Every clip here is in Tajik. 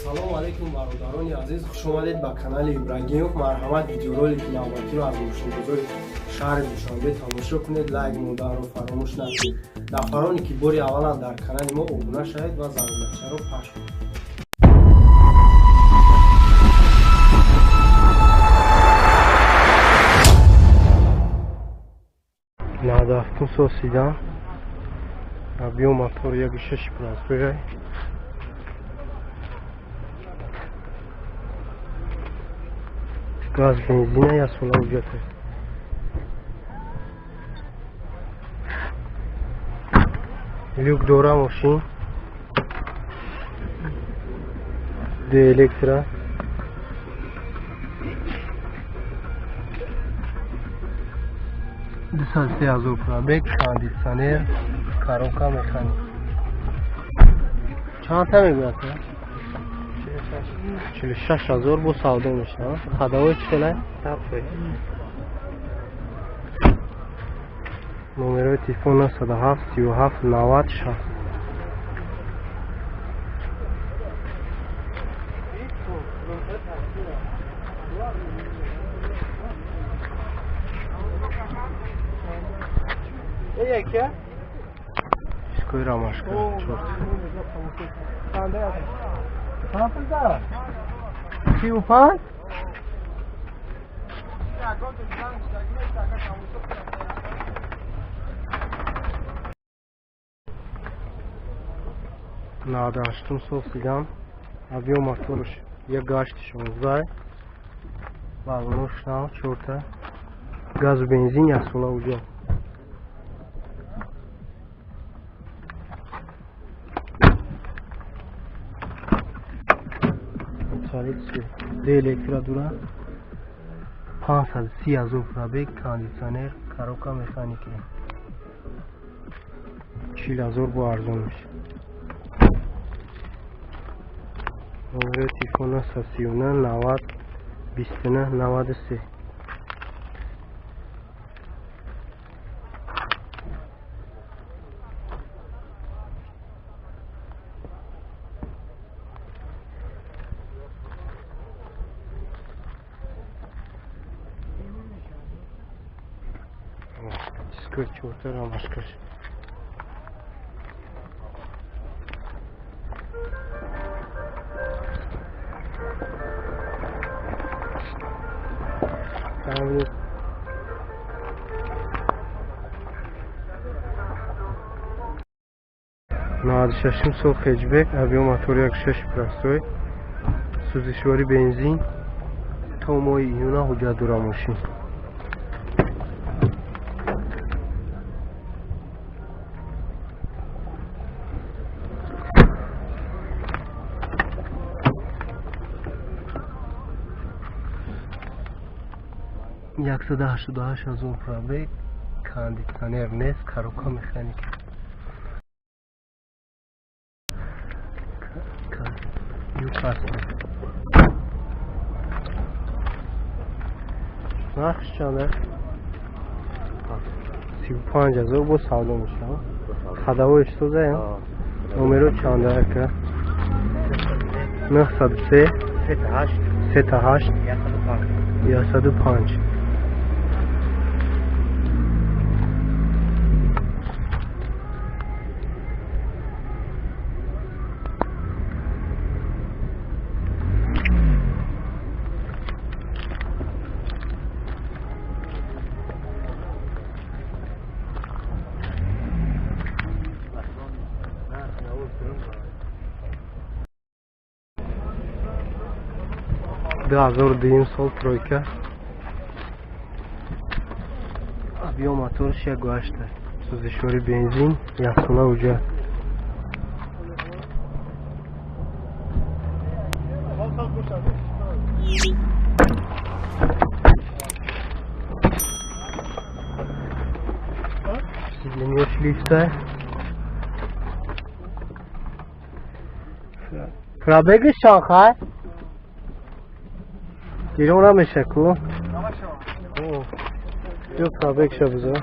Ассалому алайкум, бародарони азиз, хуш омадед ба канали Ибрагимов. Марҳамат, видеоролики навбатиро аз мошинбозори шаҳри Душанбе тамошо кунед, лайк монданро фаромӯш накунед. Нафароне ки бори аввалан дар канали мо, обуна шавед ва зангулачаро пахш кунед. 97-ум сол седан, объём мотор 1,6, простой, газ, бензина, як сола ҳуҷҷат. Люк дора мошин, ду электро, 203 000 пробег, кондитсионер, коробка механик. Чандта мегӯяд? 46 000, бо савдо мешавад. Ходовой чӣ хелай? Номерои телефон 907 37 90 60. Яке? Дискои ромашка, чорт. Чанд пул дорад? 35? 98-ум сол седан, объём моторш 1,8, 16, баллонош нав, чорта, газу бензин, яксола ҳуҷҷат. Ду электро дора, 530 000 пробег, кондитсионер, коробка механики. 40 000 бо арзон мешавад. Номерои телефон 939 90 29 93. Дискои чорта, ромашкаш. Ставлю. 96-ум сол хэтчбек, объём мотор 1,6, простой, сӯзишворӣ бензин, то моҳи июна ҳуҷҷат дора мошин. 188 000 пробег, кондитсионер нест, коробка механика. Люк ҳаст. Нархш чанд аст? 35 000, бо савдо мешавад. Ходовоиш созаям? Номеро чанда, ака? 903 38 105. 2002-юм сол тройка, объём моторш 1,8, сӯзишворӣ бензин, яксола ҳуҷҷат. Сиденьёш лифта. Пробегаш чанд хай? Гирон намеша ку? Ё пробегша бизор.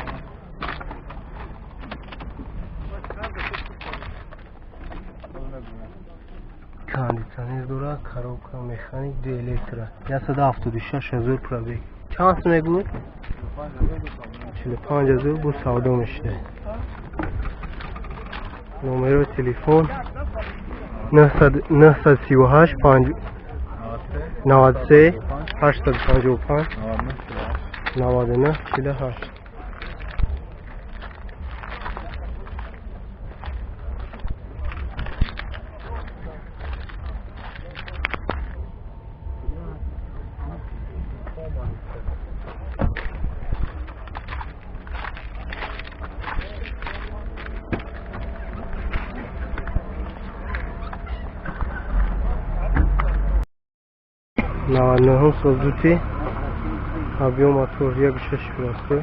Кондитсионер дорад, коробка механик, ду электро. 176 000 пробег. Чанд сум мегӯй? 45 000 бо савдо мешуда. Номерои телефон 938 5 93 855 99 48. 99 Сузуки объем мотор 1.6 простой.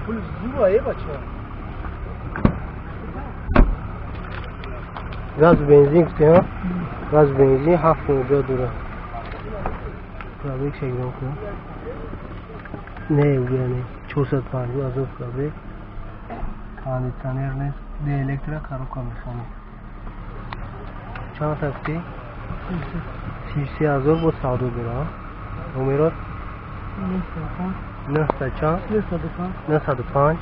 Газ бензин гуфти, газ бензин 7 муҷа дора. Пробег шагирам кунам. Не, угя не. 450 азор пробег. Кондиционер нест. Де электро, коробка механик. Чанд гуфти? 33 ҳазор бо савдо дора. Номерот 900 905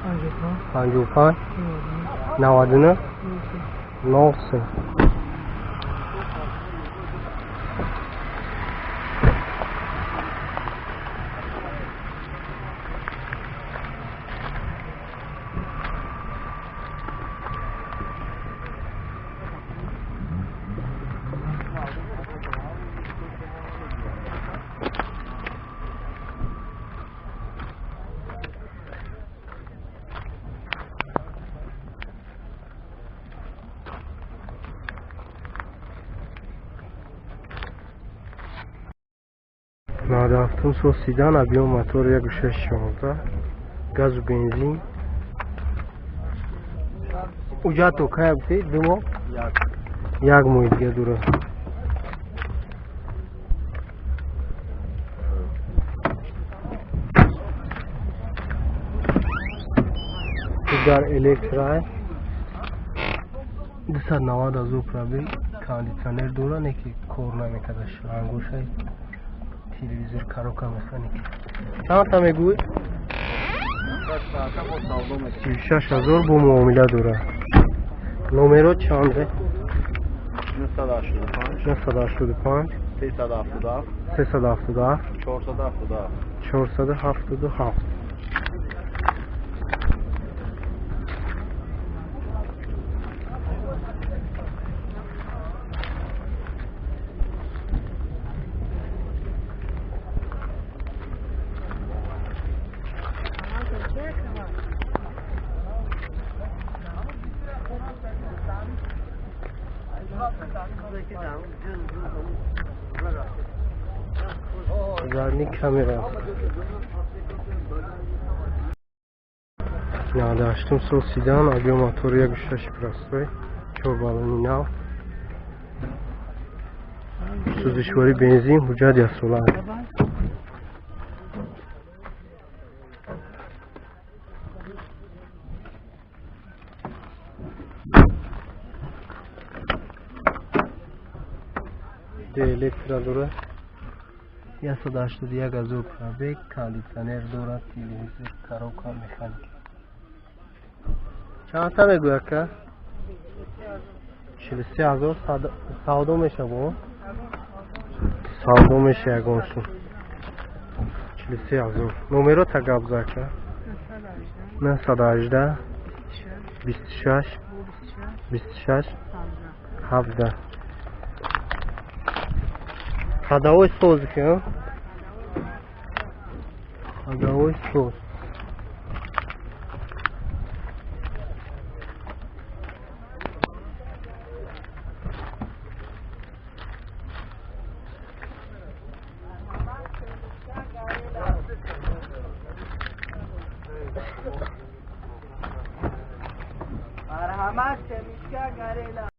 55 99 93. 97 сол седан, объем мотор 1.6 16, газу бензин. Уҷато кая гуфти? 2 моҳ? Як моҳи дига дура. Дар электро 290 ҳазор пробег, кондитсионер дора, не ки кор намекарда, шлангошай, телевизор, коробка механик. Чанд та мегӯй? 36 ҳазор бо муомила дора. Номеро чанде? 985 377 377 477 477. Задний камера. 98 сол седан, объем мотор 1.6 простой, 4 баллони нав, сӯзишворӣ бензин, ҳуҷҷат яксола. Электро дорад, 181 ҳазор пробег, кондитсионер дорад, телевизор, коробка механик. Чанд та мегӯй ака? 43 ҳазор савдо мешава? Савдо меша ягон сум. 43 ҳазор. Номерота гап за ака? 918 26 26 17. Ходовой соз, а? Ходовой соз. Марҳамат, семечка горела.